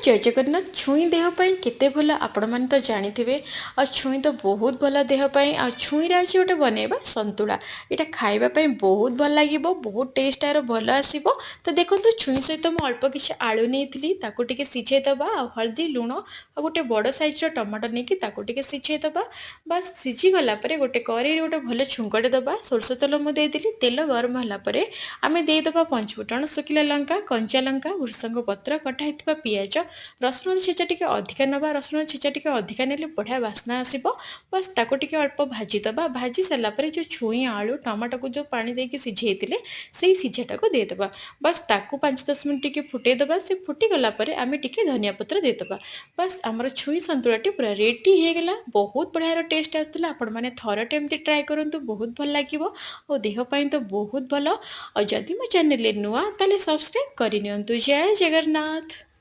ଜୟ ଜଗନ୍ନାଥ। ଛୁଇଁ ଦେହ ପାଇଁ କେତେ ଭଲ, ଆପଣମାନେ ତ ଜାଣିଥିବେ। ଆଉ ଛୁଇଁ ତ ବହୁତ ଭଲ ଦେହ ପାଇଁ। ଆଉ ଛୁଇଁରେ ଆଜି ଗୋଟେ ବନେଇବା ସନ୍ତୁଳା। ଏଇଟା ଖାଇବା ପାଇଁ ବହୁତ ଭଲ ଲାଗିବ, ବହୁତ ଟେଷ୍ଟ ଆର ଭଲ ଆସିବ। ତ ଦେଖନ୍ତୁ, ଛୁଇଁ ସହିତ ମୁଁ ଅଳ୍ପ କିଛି ଆଳୁ ନେଇଥିଲି, ତାକୁ ଟିକେ ସିଝେଇ ଦେବା। ଆଉ ହଳଦୀ, ଲୁଣ ଆଉ ଗୋଟେ ବଡ଼ ସାଇଜ୍ର ଟମାଟୋ ନେଇକି ତାକୁ ଟିକେ ସିଝେଇ ଦେବା। ବାସ୍, ସିଝିଗଲା ପରେ ଗୋଟେ କରେଇରେ ଗୋଟେ ଭଲ ଛୁଙ୍କଟେ ଦେବା। ସୋରିଷ ତେଲ ମୁଁ ଦେଇଦେଲି। ତେଲ ଗରମ ହେଲା ପରେ ଆମେ ଦେଇଦେବା ପଞ୍ଚଫୁଟଣ, ଶୁଖିଲା ଲଙ୍କା, କଞ୍ଚା ଲଙ୍କା, ଭୃସଙ୍ଗ ପତ୍ର, କଟା ହେଇଥିବା ପିଆଜ। ରସୁଣ ଛେଚା ଟିକେ ଅଧିକା ନେବା। ରସୁଣ ଛେଚା ଟିକେ ଅଧିକା ନେଲେ ବଢ଼ିଆ ବାସ୍ନା ଆସିବ। ବାସ୍, ତାକୁ ଟିକେ ଅଳ୍ପ ଭାଜିଦେବା। ଭାଜି ସାରିଲା ପରେ ଯେଉଁ ଛୁଇଁ, ଆଳୁ, ଟମାଟୋକୁ ଯେଉଁ ପାଣି ଦେଇକି ସିଝେଇଥିଲେ, ସେଇ ସିଝାଟାକୁ ଦେଇଦେବା। ବାସ୍, ତାକୁ 5-10 ମିନିଟ୍ ଟିକେ ଫୁଟେଇଦେବା। ସେ ଫୁଟିଗଲା ପରେ ଆମେ ଟିକେ ଧନିଆ ପତ୍ର ଦେଇଦେବା। ବାସ୍, ଆମର ଛୁଇଁ ସନ୍ତୁଳାଟି ପୁରା ରେଡ଼ି ହେଇଗଲା। ବହୁତ ବଢ଼ିଆର ଟେଷ୍ଟ ଆସୁଥିଲା। ଆପଣମାନେ ଥରଟେ ଏମିତି ଟ୍ରାଏ କରନ୍ତୁ, ବହୁତ ଭଲ ଲାଗିବ। ଆଉ ଦେହ ପାଇଁ ତ ବହୁତ ଭଲ। ଆଉ ଯଦି ମୋ ଚ୍ୟାନେଲରେ ନୂଆ, ତାହେଲେ ସବସ୍କ୍ରାଇବ୍ କରିନିଅନ୍ତୁ। ଜୟ ଜଗନ୍ନାଥ।